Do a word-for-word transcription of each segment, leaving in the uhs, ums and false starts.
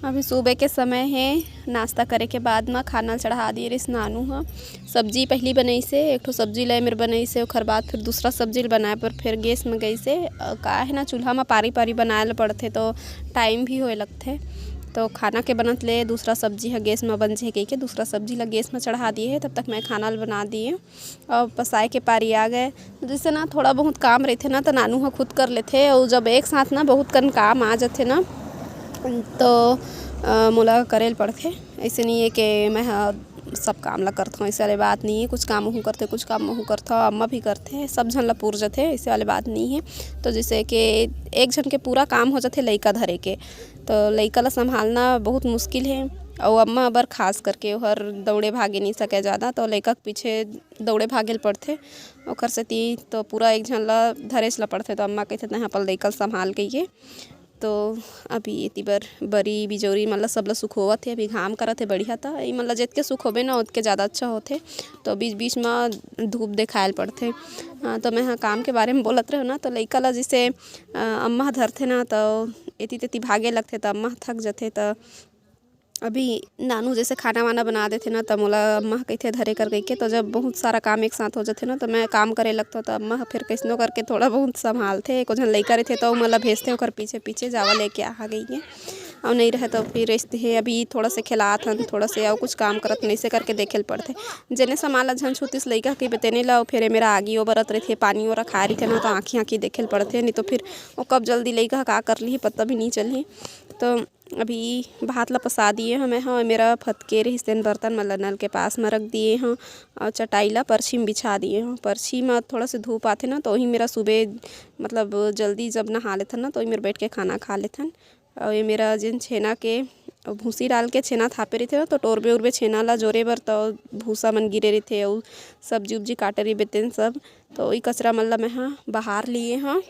अभी सुबह के समय हे, नाश्ता करे के बाद म खाना चढ़ा दिए रिस नानू ह। सब्जी पहली बनइसे, एक ठो सब्जी ल मेर बनइसे, ओखर बाद फिर दूसरा सब्जी ल बनाए बर फिर गैस म गइसे। अ, का हे ना, चूल्हा म पारी पारी बनाए ल पड़थे, तो टाइम भी होए लगथे। तो खाना के बनत ले दूसरा सब्जी ह गैस म बन जे कहिके दूसरा सब्जी ल गैस म चढ़ा दिए हे। तब तक मैं खाना ल बना दिए। अब पसाए के पारी आ गए। तो जैसे ना थोड़ा बहुत काम रहिथे ना, तो नानू ह खुद कर लेथे, और जब एक साथ ना बहुत कन काम आ जाथे ना, तो अ, मोला करे ल पड़थे। ऐसे नहीं है कि मैं ह सब काम ला करथौं, ऐसे वाले बात नहीं है। कुछ काम वहू करथे, कुछ काम वहू करथौं, अम्मा भी करथे, सब झन ला पुर जथे, ऐसे वाले बात नहीं है। तो जैसे कि एक झन के पूरा काम हो जाथे लइका धरे के, तो लइका ला संभालना बहुत मुश्किल है। और अम्मा बर खास करके ओहर दौड़े भागे नहीं सके ज़्यादा, तो लइका के पीछे दौड़े भागे ल पड़थे। ओकर सेती तो पूरा एक झन ला धरेच ला पड़थे, तो अम्मा कहिथे, "तैं अपन लइका ल संभाल," कहिके। तो अभी एती बर बरी बिजौरी मन ला सब ला सुखोवत हे, अभी घाम करत हे बढ़िया, त ई मन ला जेतके सुखोबे ना, ओतके ज़्यादा अच्छा होथे। तो बीच-बीच म धूप देखाय ल पड़थे। हाँ, तो मैं ह काम के बारे म बोलत रहेंव ना, तो लइका ला जइसे, अ, अम्मा ह धरथे ना, तो एती-तेती भागे लगथे, त अम्मा ह थक जथे, त अभी नानू जइसे खाना-वाना बना देथे ना, त मोला अम्मा ह कहिथे धरे कर कहिके। तो जब बहुत सारा काम एक साथ हो जथे ना, तो मैं काम करे लगथौं, त अम्मा ह फेर कइसनो करके थोड़ा बहुत संभालथे। एको झन लइका रहिथे, त ओमन ला भेजथे ओकर पीछे-पीछे, "जावा लेके आ," कहिके। अउ नइ रहे, त फिर अइसने अभी थोड़ा से खेलात हन, थोड़ा से अउ कुछ काम करत हन, अइसे करके देखे ल पड़थे। जेने समान ला झन छूतिस लइका ह कहिबे तेने ला, अउ फेर ए मेरा आगी ओ बरत रहिथे, पानी ओ रखाय रहिथे ना, त आँखी-आँखी देखे ल पड़थे, नइ तो फिर ओ कब जल्दी लइका ह का कर लिही, पता भी नइ चलही। तो अभी भात ला पसा दिए हंव मैं ह, मेरा फतके रहिस तेन बर्तन मन ला नल के पास म रख दिए हंव, अउ चटाई ला परछी म बिछा दिए हंव। परछी म थोड़ा से धूप आथे ना, तो ओही मेरा सुबह, मतलब, जल्दी जब नहा लेथन ना, तो ओही मेर बैठ के खाना खा लेथन। अउ ये मेरा जेन छेना के भूसी डाल के छेना थापे रहिथे ना, तो टोरबे-उरबे छेना ला जोरे बर, तो भूसा मन गिरे रहिथे, अउ सब्जी-उब्जी काटे रहिबे तेन सब, तो ओही कचरा मन ला मैं ह बहार लिए हंव।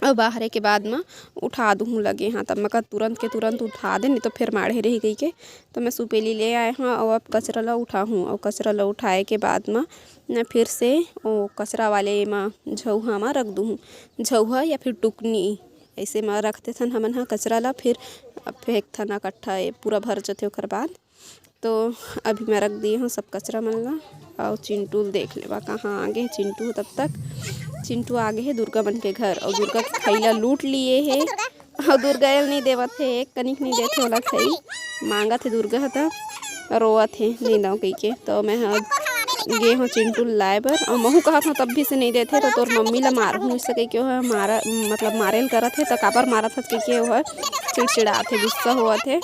अउ बहारे के बाद म उठा दूहूँ लगे हंव, तब मैं कहा तुरंत के तुरंत उठा दे, नहीं तो फेर माढ़े रही कहिके। तो मैं सुपेली ले आए हंव, अउ अब कचरा ला उठाहूँ, अउ कचरा ला उठाए के बाद म मैं फिर से ओ कचरा वाले म झउहा म रख दूहूँ, झउहा या फिर टुकनी, अइसे म रख देथन हमन ह कचरा ला, फिर फेंकथन इकट्ठा, ए पूरा भर जथे ओकर बाद। तो अभी मैं रख दिए हंव सब कचरा मन ला। अउ चिंटू ल देख लेवा कहाँ आगे हे चिंटू। तब तक चिंटू आगे हे दुर्गा मन के घर, अउ दुर्गा के खई ला लूट लिए हे। अउ दुर्गा एल नइ देवत हे, एक कनिक नइ देत हे ओला खई। मांगत हे दुर्गा ह त रोवत हे, "नइ दंव," कहिके। तो मैं ह गे हंव चिंटू ल लाए बर, अउ महू कहत हंव तब भी से नइ देत हे, "तो तोर मम्मी ला मारहूँ," अइसे कहिके ओह मारा, मतलब मारे ल करत हे, "त काबर मारत हस?" कहिके ओह चिड़चिड़ात हे, गुस्सा होवत हे।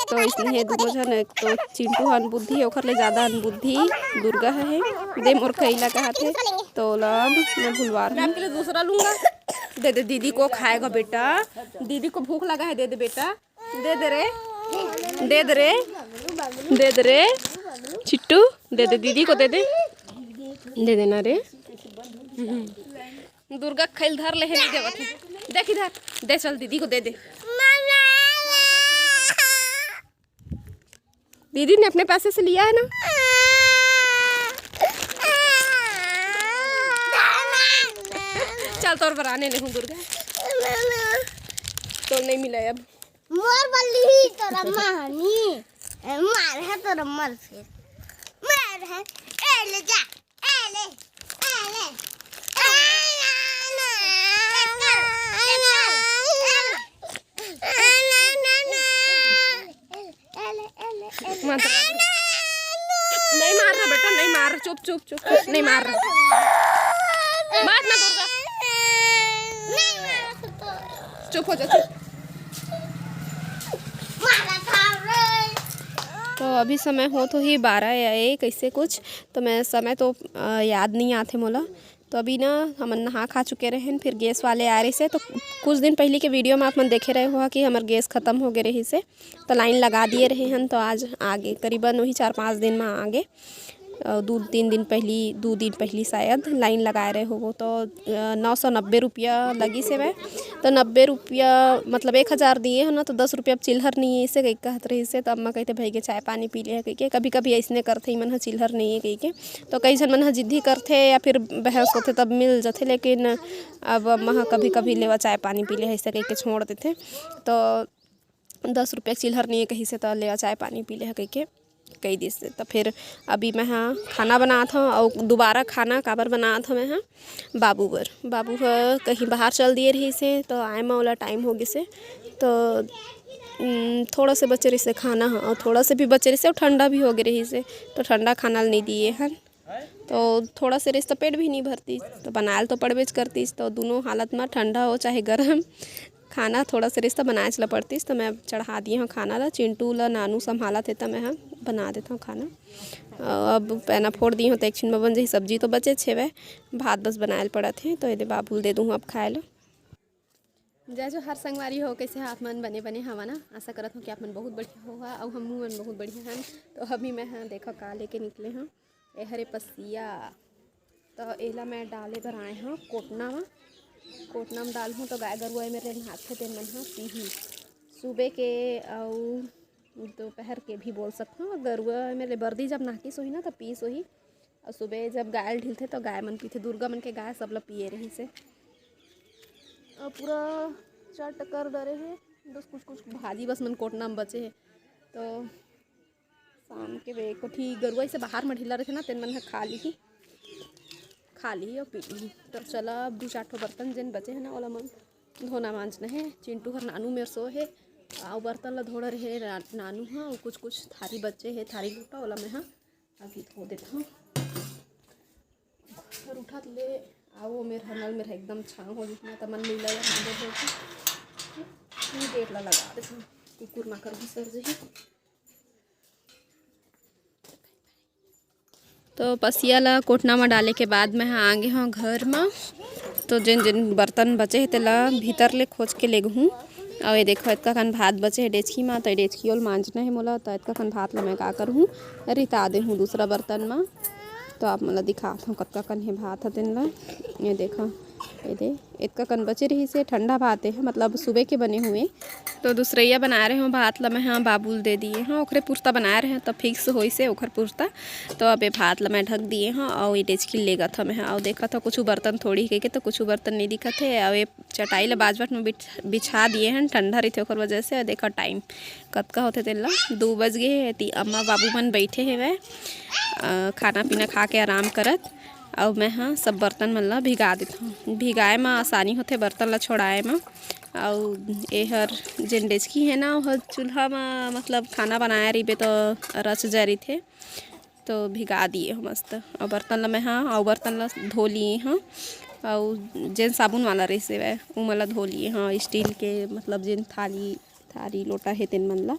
तो अइसने हे दूनों झन, एक तो चिंटू ह अनबुद्धि हे, ओखर ले जादा अनबुद्धि दुर्गा ह हे। "दे मोर खई ला," कहत हे, तो ओला अब मैं भुलवा मैं दूहूँ। आपके लिए दूसरा लूंगा। दे दे दीदी को, खाएगा बेटा, दीदी को भूख लगा है, दे दे बेटा, दे दे रे, दे दे रे, दे दे रे, चिट्टू, दे दे दीदी को, दे दे, दे देना रे। दुर्गा खइल धर ले हे, नहीं देवत हे। देख इधर, दे चल दीदी को दे दे। दीदी ने अपने पैसे से लिया है ना। चल तोर बर आने ले हूँ दुर्गा। तो नहीं मिला है अब। मोर बल्ली ही तोर अम्मा हनी। ए, मार है तोर अम्मा फिर। मार है। ए ले जा। ए ले। ए ले। ए ना, ना। ए कर, ए कर, ए ना, ना। ए ले, ए ले, ए ले। मत नहीं मार रहा बेटा, नहीं मार रहा। चुप, चुप, चुप, चुप, नहीं मार रहा। मत ना दुर्गा। नहीं मार रहा तो। चुप हो जा, चुप। तो अभी समय होत होही बारह या एक, ऐसे कुछ। तो मैं समय तो, अ, याद नहीं आथे मोला। तो अभी ना हमन नहा खा चुके रहेन, फिर गैस वाले आए रहिसे। तो कुछ दिन पहली के वीडियो में आप मन देखे रहे हो कि हमर गैस खत्म हो गए रहिसे, तो लाइन लगा दिए रहे हन। तो आज आगे करीबन वही चार पाँच दिन में आगे। अ, दू तीन दिन पहली, दू दिन पहली शायद लाइन लगाए रहे होबो, तो, अ, नौ सौ नब्बे रुपया लगिस हेवय। तो नब्बे रुपया, मतलब, एक हजार दिए हो ना, तो दस रुपया अब चिल्हर नहीं है, ऐसे कहिके कहत रहिसे। तो अम्मा कहते, "भाई के चाय पानी पी ले," कहिके। कभी कभी ऐसने करथे, "इमन ह चिल्हर नहीं है," कहिके। तो कई झन मन ह जिद्दी करथे या फिर बहस होथे, तब मिल जथे, लेकिन अब अम्मा ह कभी कभी लेवा चाय पानी पी ले, ऐसे कहिके छोड़ देथे। तो दस रुपया के चिल्हर नइ हे कहिसे, त ले आ चाय पानी पी ले ह कहिके कहि दिस। त फिर अभी मैं ह खाना बनात हव, अउ दोबारा खाना काबर बनात हव मैं ह, बाबू बर। बाबू ह कहीं बाहर चल दिए रहिस हे, त आए म ओला टाइम हो गिस हे। त उम, थोड़ा से बचे रहिस हे खाना ह, अउ थोड़ा से भी बचे रहिस हे, अउ ठंडा भी हो गे रहिस हे, त ठंडा खाना ल नइ दिए हन। तो थोड़ा से रहिस त पेट भी नइ भरतिस, त बनाए ल तो पड़बेच करतिस। तो दुनों हालत म, ठंडा हो चाहे गरम, खाना थोड़ा से रहिस त बनाएच ल पड़तिस। त मैं चढ़ा दिए हव खाना ल, चिंटू ल नानू संभालत हे, त मैं ह बना देत हव खाना। अ, अब पैना फोड़ दिए हव, त एक छिन म बन जाही। सब्जी तो बचेच हेवय, भात बस बनाए ल पड़त हे, तो एदे बाबू ल दे दूहूँ अब खाए ल। जय जोहार संगवारी हो, कइसे ह आप मन? बने बने हवा ना? आशा करत हव कि आप मन बहुत बढ़िया होहा, अउ हमू मन बहुत बढ़िया हन। तो अभी मैं ह देखव का लेके निकले हव। ए हरे पसिया, त एला मैं डाले बर आए हव कोटना म। कोटना म डालहूँ त गाय गरुवा एमेर नहाथे, तेन मन ह पीही। सुबह के अउ दोपहर के भी बोल सकथव, गरुवा एमेर ले बरदी जब नहाकिस होही ना, त पीस होही। अउ सुबह जब गाय ल ढिलथे, त गाय मन पीथे। दुर्गा मन के गाय सब ल पिए रहिस हे। अउ पूरा चट कर डरे हे, बस कुछ कुछ भाजी बस मन कोटना म बचे हे। तो शाम के बे कोठी गरुवा से बाहर म ढिला रहिथे ना, तेन मन ह खा लिही, खा लिही अउ पी लिही। तो चला, अब दू चार ठो बर्तन जेन बचे हे ना, ओला मन धोना मांजना हे। चिंटू हर नानू मेर सो हे, अउ बर्तन ला धोड़ा रहे ना-, नानू ह, अउ कुछ कुछ थारी बचे हे, थारी लोटा, ओला मैं ह अभी धो देत हव। हर उठत ले आओ, मेर ह नल मेर ह एकदम छांव हो जही ना, त मन नीला या मांजर हो जही। ये गेट ला लगा देत हव, कुकुर माकर घुसर जही। तो पसिया ला कोटना म डाले के बाद मैं ह आ गे हव घर म। तो जेन जेन बर्तन बचे हे, तेला भीतर ले खोज के लेगहूँ। अउ ये देखो, एतका कन भात बचे हे डेचकी म, तो ये डेचकी ओल मांजना हे मोला, तो एतका कन भात ला मैं का करहूँ, रिता देहूँ दूसरा बर्तन म। तो आप मन ला दिखात हव, कतका कन हे भात ह तेन ला। ये देखो, ये दे, एतका कन बचे रहिस हे, ठंडा भात हे, मतलब सुबह के बने हुए। तो दूसरइया बनाए रहे हव भात ला मैं ह बाबू ल दे दिए हव, ओखरे पुरता बनाए रहे हव, तो फिक्स होइस हे ओखर पुरता। तो अब ये भात ला मैं ढक दिए हव, अउ ये डेचकी लेगत हव मैं ह। अउ देखत हव, कुछु बर्तन थोड़ी कहिके, तो कुछु बर्तन नइ दिखत हे। अउ ये चटाई ला बाजवट में बिठ-, बिछा दिए हन, ठंडा रहिथे ओकर वजह से। अउ देखा टाइम कतका होथे तेन ला, दू बज गे हे। एती अम्मा बाबू मन बइठे हेवय, अ, खाना पीना खा के आराम करत। अउ मैं ह सब बर्तन मन ला भिगा देथव, भिगाए म आसानी होथे बर्तन ला छोड़ाए म। अउ एहर जेन डेचकी हे ना, ओहर चूल्हा म मतलब खाना बनाए रहिबे त रच जाए रहिथे। तो भिगा दिए हव मस्त। अउ बर्तन ल मैं ह, अउ बर्तन ल धो लिए हव। अउ जेन साबुन वाला रहिस हवय, ओमन ल धो लिए हव। स्टील के, मतलब, जेन थाली, थारी, लोटा हे, तेन मन ल।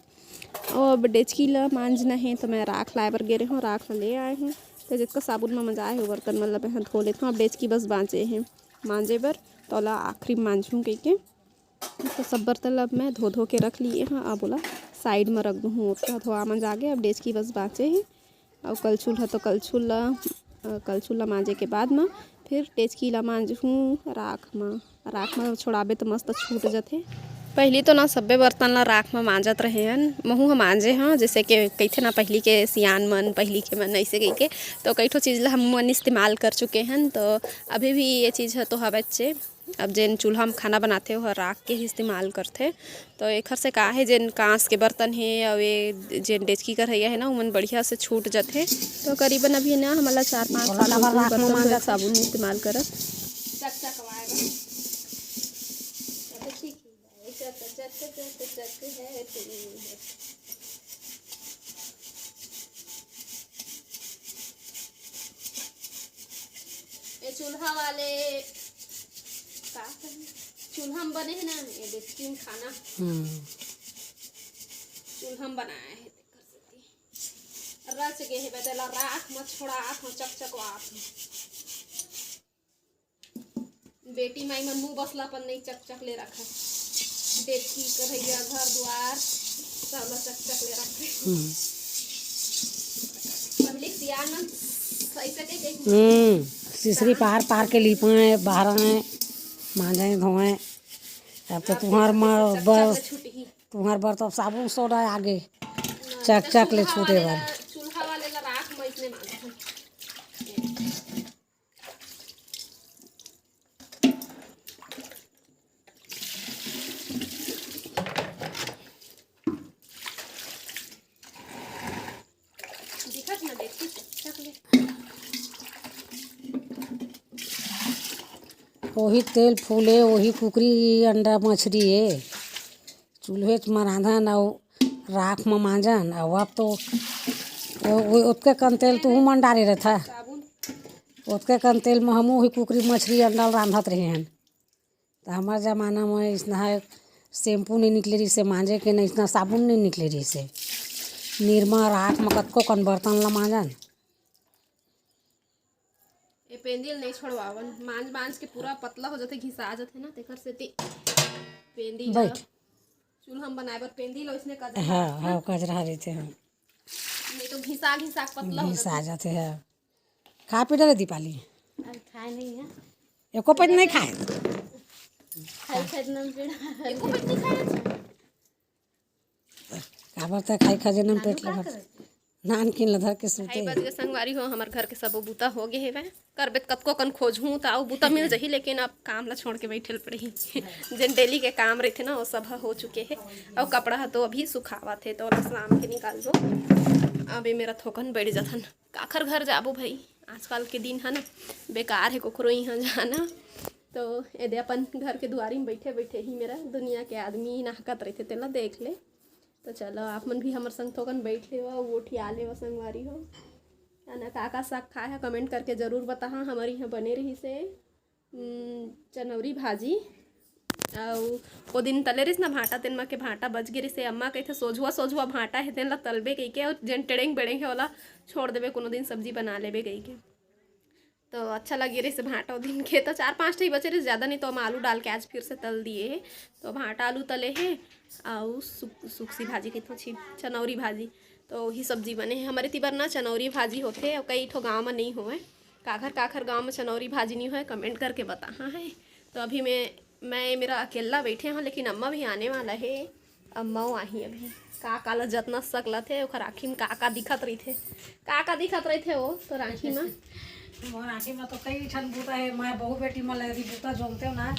अउ अब डेचकी ल मांजना हे, तो मैं राख लाए बर गे रहे हव, राख ल ले आए हव। तो जतका साबुन म मजाए हे, बर्तन मन ल मैं ह धो लेथव। अब डेचकी बस बांचे हे मांजे बर, तो ओला आखिरी म मांजहूँ कहिके। तो सब बर्तन ल अब मैं धो धो के रख लिए हव। अब ओला साइड म रख दूहूँ, ओतका धोआ मंजा गे। अब डेचकी बस बांचे हे, अउ कलछुल ह तो कलछुल ल, अ, कलछुल ल मांजे के बाद म फिर डेचकी ल मांजहूँ राख म। राख म छोड़ाबे त मस्त छूट जथे। पहिली तो ना सब्बे बर्तन ल राख म मांजत रहे हन, महू ह मांजे हव, जैसे कि कहिथे ना पहिली के सियान मन, पहिली के मन, ऐसे कहिके। तो कई ठो चीज ल हम मन इस्तेमाल कर चुके हन, तो अभी भी ये चीज ह तो हवचे। अब जेन चूल्हा म खाना बनाथे, ओहर राख के ही इस्तेमाल करथे। तो एखर से का हे, जेन कांस के बर्तन हे अउ ये जेन डेचकी कढ़ैया हे ना, ओमन बढ़िया से छूट जथे। तो करीबन अभी ना हमन ला चार पांच साल हो गे बर्तन धोए साबुन इस्तेमाल करत। चक चक वाए बर। अच्छा, ठीक है। चक चक चक चक चक है, ठीक है। ये चूल्हा वाले का कही? चूल्हा में बने हे ना, ये दे तीन खाना। हम्म। चूल्हा में बनाए हे, तेकर सेती रच गे हे, बतेला राख म छोड़ात हव, चकचकवात हव। बेटी माई मन मुंह बसला अपन नहीं चकचक ले रखा। देखी करैया घर दुआर सब ला चकचक ले रखा। हम्म। पहले सियान मन ऐसे के के हम्म, सिसरी पहाड़ पार के लीपा है, बाहर है, मांजे धोए। अब तो अब तुहार तो मा-, चकचक बर, ले छूटी। तुहार बर तो साबुन सोडा आगे। ना, चकचक ले चूल्हा छूटे वाले बर। ला, चूल्हा वाले ला राख में इसने मांजा। वही तेल फूले, वही कुकरी अंडा मछरी ए। चूल्हेच म रांधन अउ राख म मांजन। अउ अब तो वो, वो ओतके कन तेल तुहू मन डारे रहथा। ओतके कन तेल म हमू ही कुकरी मछरी अंडा ल रांधत रहे हन। त हमर जमाना म इसना हे shampoo नइ निकले रहिसे, मांजे के न इसना साबुन नइ निकले रहिसे। निरमा राख म कतको कन बर्तन ल मांजन। ए पेंदी ल नइ छोड़वावन, मांज मांज के पूरा पतला हो जाथे, घिसा जाथे ना, तेकर सेती पेंदी ल बैठ। चूल्हा म बनाए बर पेंदी ल ओइसने कजरा हाँ, हाँ, कजरा रहिथे, हाँ। नइ तो घिसा घिसा के पतला हो घिसा जाथे। जाथे, हाँ। खा पी डरे दीपाली? अरे खाए नइ हे। एको पइत नइ खाए। खाई खाई नम पेट। एको पइत नइ खाए। काबर त खाई खा जे नम पेट ल भर। नानकिन ल धर के सूते। ढाई बज गे संगवारी हो, हमर घर के सबो बूता हो गे हेवय। करबे त कतको कन खोजहूँ त अउ बूता मिल जही, लेकिन अब काम ल छोड़ के बइठे ल पड़ही। जेन daily के काम रहिथे ना, वो सब ह हो चुके हे। अउ कपड़ा ह तो अभी सुखावत हे, तो ओला शाम के निकालबो। अब ए मेरा थोकन बइठ जथन। काखर घर जाबो भई, आजकल के दिन ह ना बेकार हे, कोखरो इहाँ जाना। तो एदे अपन घर के दुआरी म बइठे बइठे ही मेरा दुनिया के आदमी नाहकत रहिथे, तेला देख ले। तो चलो, आप मन भी हमर संग थोकन बइठ लेवा, वो ठिया लेवा संगवारी हो। अना का का साग खाए ह, comment करके जरूर बताहा। हमर इहाँ बने रहिसे, उम, चनौरी भाजी, अउ ओ दिन तले रहिस ना भांटा, तेन मा के भांटा बच गे रहिसे। अम्मा कहिथे, "सोझवा, सोझवा भांटा हे, तेन ला तलबे," कहिके, अउ जेन टेड़ेंग बेड़ेंग हे, ओला छोड़ देबे, कोनो दिन सब्जी बना लेबे, कहिके। तो अच्छा लगे रहिस भांटा ओ दिन के, तो चार पांच ठे ही बचे रहिस, ज्यादा नहीं, तो हम आलू डाल के आज फिर से तल दिए हे। तो भांटा आलू तले हे, अउ सुक-, सुकसी भाजी कहिथों, छी, चनौरी भाजी। तो वही सब्जी बने हे। हमरे ती बर ना चनौरी भाजी होथे, अउ कई ठो गांव में नहीं होवे। काखर काखर गांव में चनौरी भाजी नहीं होवे, comment करके बताहा है। तो अभी मैं, मैं मेरा अकेला बैठे हूँ, लेकिन अम्मा भी आने वाला है। अम्मा वो आही अभी। का का ल जतना सकलत हे, ओखर आँखी में का का दिखत रहिथे, का का दिखत रहिथे वो तोर आँखी में? मोर आँखी में तो कई ठन बूता हे। मैं बहू बेटी मन ल यदि बूता जोंगते हो ना,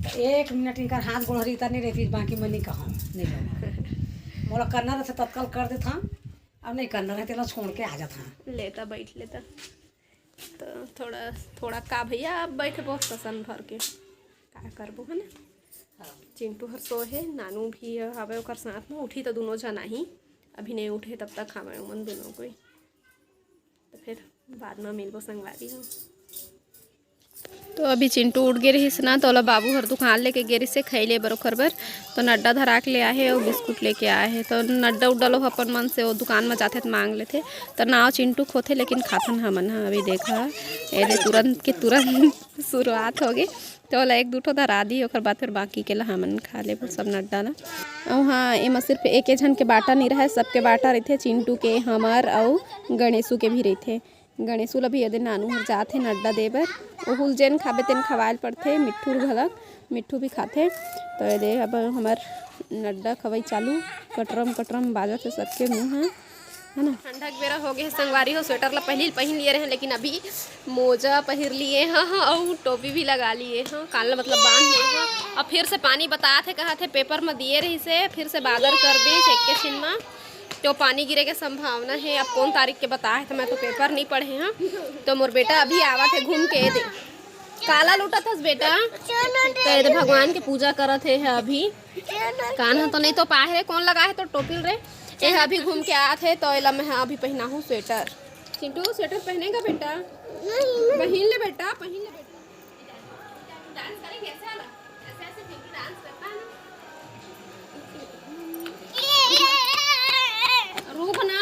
तो एक मिनट इनकर हाथ गोड़ हरी इतना नहीं रहती, बाकी मैं नहीं कहूँ, नहीं कहूँ। मोला करना रहथे तत्काल कर देथन, अब नहीं करना रहथे, तेला छोड़ के आ जाथन। लेता, बैठ लेता। तो थोड़ा, थोड़ा का भैया, आप बैठबो ससन भर के, का करबो, है ना? हाँ। चिंटू हर सो हे, नानू भी हवे ओकर साथ में, उठी तो दोनों झन आही, अभी नहीं उठे तब तक हवे उमन दोनों कोई। तो फिर बाद में मिलबो संगवारी हो। तो अभी चिंटू उठ गे रहिस ना, तो ओला बाबू हर दुकान लेके गे रहिस हे खई ले बर ओखर बर। तो नड्डा धरा के ले आहे अउ बिस्कुट लेके आए हे। तो नड्डा उड्डा लो अपन मन से वो दुकान में जाथे तो मांग लेथे। तो नाव चिंटू खोथे, लेकिन खाथन हमन ह। अभी देखा, एदे तुरंत के तुरंत शुरुआत हो गे। तो ओला एक दू ठो धरा दी, ओकर बाद फिर बाकी के ला हमन खा लेबो सब नड्डा ला। अउ हाँ, एमा सिर्फ एके झन के बाटा नहीं रहे, सबके बाटा रहिथे। चिंटू के, हमर अउ गणेशू के भी रहिथे। गणेशू ल भी एदे नानू हर जात हे नड्डा दे बर। ओहू ल जेन खाबे तेन खवाए ल पड़थे, मिट्ठू ल घलक, मिट्ठू भी खाथे। तो एदे अब हमर नड्डा खवई चालू, कटरम कटरम बाजत हे सबके मुंह ह, है ना? ठंडा के बेरा हो गे हे संगवारी हो, स्वेटर ला पहिली पहिन लिए रहे, लेकिन अभी मोजा पहिर लिए ह, ह, अउ टोपी भी लगा लिए ह, कान ला मतलब बांध लिए ह। अब फिर से पानी बतात हे, कहत हे पेपर म दिए रहिसे, फिर से बादर कर दीस एक के छिन म। तो पानी गिरे के संभावना हे। अब कौन तारीख के बताए हे, तो मैं तो पेपर नहीं पढ़े हूँ। तो मोर बेटा अभी आवत हे घूम के, दे काला लूटत हस बेटा। तो ये दे भगवान के पूजा करत हे, हे अभी। कान ह तो नहीं तो पाए रे, कौन लगाए हे तो टोपी ल रे। ये अभी घूम के आत हे, तो एला मैं अभी पहनाहूँ स्वेटर। चिंटू, स्वेटर पहनेगा बेटा? पहन ले बेटा, पहन ले बेटा। डांस करेंगे ऐसे वाला, ऐसे ऐसे चिंटू डांस करता है ना। रुक ना।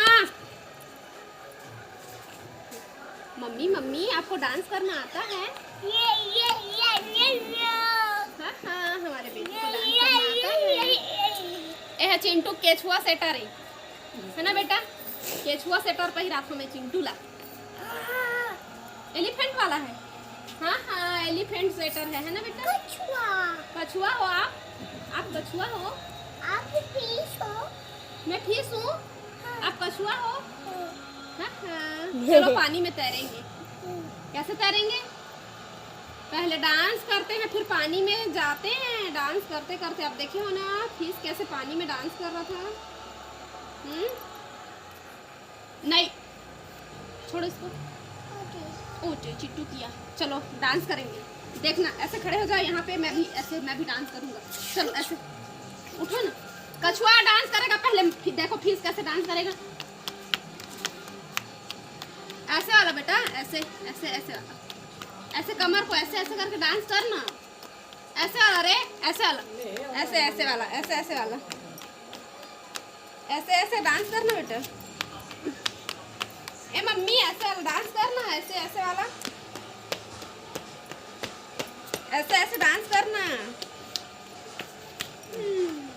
मम्मी, मम्मी, आपको डांस करना आता है? ये, ये, ये, ये, ये। हाँ, हाँ, हमारे बेटे को डांस करना आता है। ये है चिंटू केछुआ सेटर है, है ना बेटा? केछुआ सेटर पहिरात हमें चिंटू ला। एलिफेंट वाला है। हाँ, हाँ, एलिफेंट स्वेटर है, है ना बेटा? कछुआ। कछुआ हो आप? आप कछुआ हो? आप फिश हो? मैं फिश हूँ। हाँ। आप कछुआ हो? हाँ। हाँ, हाँ। चलो, पानी में तैरेंगे। हम्म। कैसे तैरेंगे? पहले डांस करते हैं, फिर पानी में जाते हैं। डांस करते करते, आप देखे हो ना, फिश कैसे पानी में डांस कर रहा था। हम्म। नहीं, छोड़ो इसको। ओके। ओके, चिट्टू किया। चलो, डांस करेंगे। देखना, ऐसे खड़े हो जाओ यहाँ पे, मैं भी ऐसे, मैं भी डांस करूंगा। चलो ऐसे उठो ना, कछुआ डांस करेगा पहले। फि-, देखो फीस कैसे डांस करेगा। ऐसे वाला बेटा, ऐसे, ऐसे, ऐसे वाला, ऐसे कमर को ऐसे ऐसे करके डांस करना। ऐसे वाला रे, ऐसे वाला, ऐसे ऐसे वाला, ऐसे ऐसे वाला, ऐसे ऐसे डांस करना बेटा। ए मम्मी, ऐसे वाला डांस करना, ऐसे ऐसे वाला, ऐसे ऐसे डांस करना। हम्म।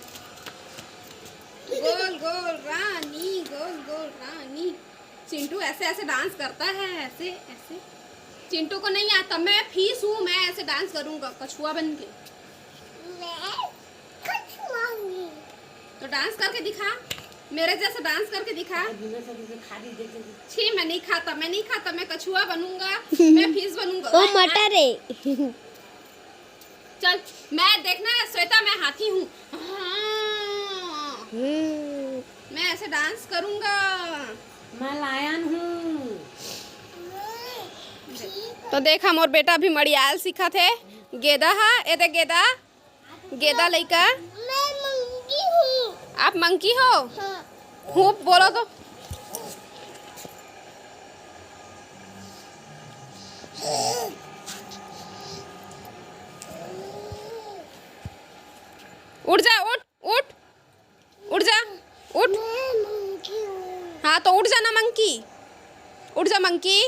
गोल गोल रानी, गोल गोल रानी। चिंटू ऐसे ऐसे डांस करता है, ऐसे ऐसे। चिंटू को नहीं आता, मैं फीस हूँ, मैं ऐसे डांस करूंगा कछुआ बन के। मैं कछुआ हूँ। तो डांस करके दिखा, मेरे जैसा डांस करके दिखा। छे, मैं नहीं खाता, मैं नहीं खाता, मैं कछुआ बनूंगा, मैं फीस बनूंगा। ओ मटर है। चल, मैं देखना है श्वेता, मैं हाथी हूँ। हाँ। हम्म। मैं ऐसे डांस करूंगा। मैं लायन हूँ। तो देखा, मोर बेटा अभी मड़ियाल सीखत हे। गेदा हा, ए दे गेदा, गेदा लइका। मैं मंकी हूँ। आप मंकी हो? हाँ। हूँ बोलो तो। उठ जा, उठ, उठ, उठ जा, उठ। मैं मंकी हूँ। हाँ, तो उठ जा ना मंकी, उठ जा मंकी।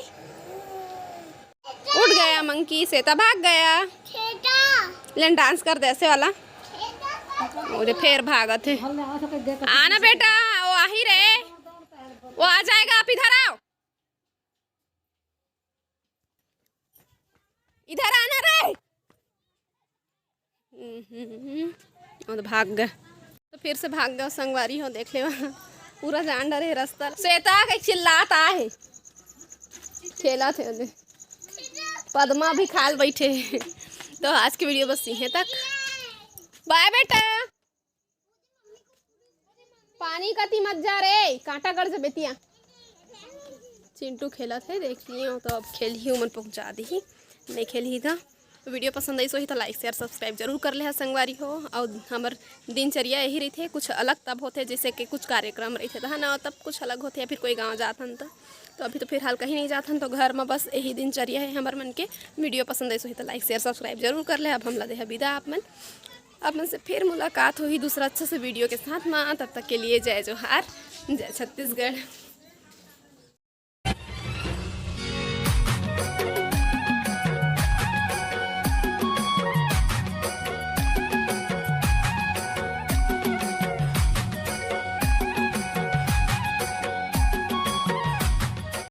उठ गया मंकी, श्वेता भाग गया। श्वेता। लेन डांस कर दे ऐसे वाला। श्वेता कर। वो दे फेर भागत हे। आना बेटा, वो आही रे, वो आ जाएगा, आप इधर आओ। इधर आना रे। हम्म, वो तो भाग गए। तो फिर से भाग गए संगवारी हो, देख लेवा। पूरा जान डरे रास्ता। श्वेता के चिल्लात आहे, खेलत हे ओदे। पद्मा भी खाल बैठे। तो आज की वीडियो बस यहीं तक। बाय बेटा। पानी कती मत जा रे, कांटा गड़ जबे तिया। चिंटू खेलत हे, देख लिए हो, तो अब खेलही, उमन पहुँचा दीही, नहीं खेलही त। तो वीडियो पसंद आइस होही तो like, share, subscribe जरूर कर ले हा संगवारी हो। और हमर दिनचर्या यही रहिथे, कुछ अलग तब होथे, जैसे कि कुछ कार्यक्रम रहिथे त, है ना, तब कुछ अलग होथे, या फिर कोई गाँव जात हन त। तो अभी तो फिलहाल कहीं नहीं जात हन, तो घर में बस यही दिनचर्या है हमर मन के। वीडियो पसंद आइस होही तो like, share, subscribe जरूर कर ले। अब हमला देहा विदा आप मन, आप मन से फिर मुलाकात होही दूसरा अच्छा से वीडियो के साथ में। तब तक के लिए जय जोहार, जय छत्तीसगढ़।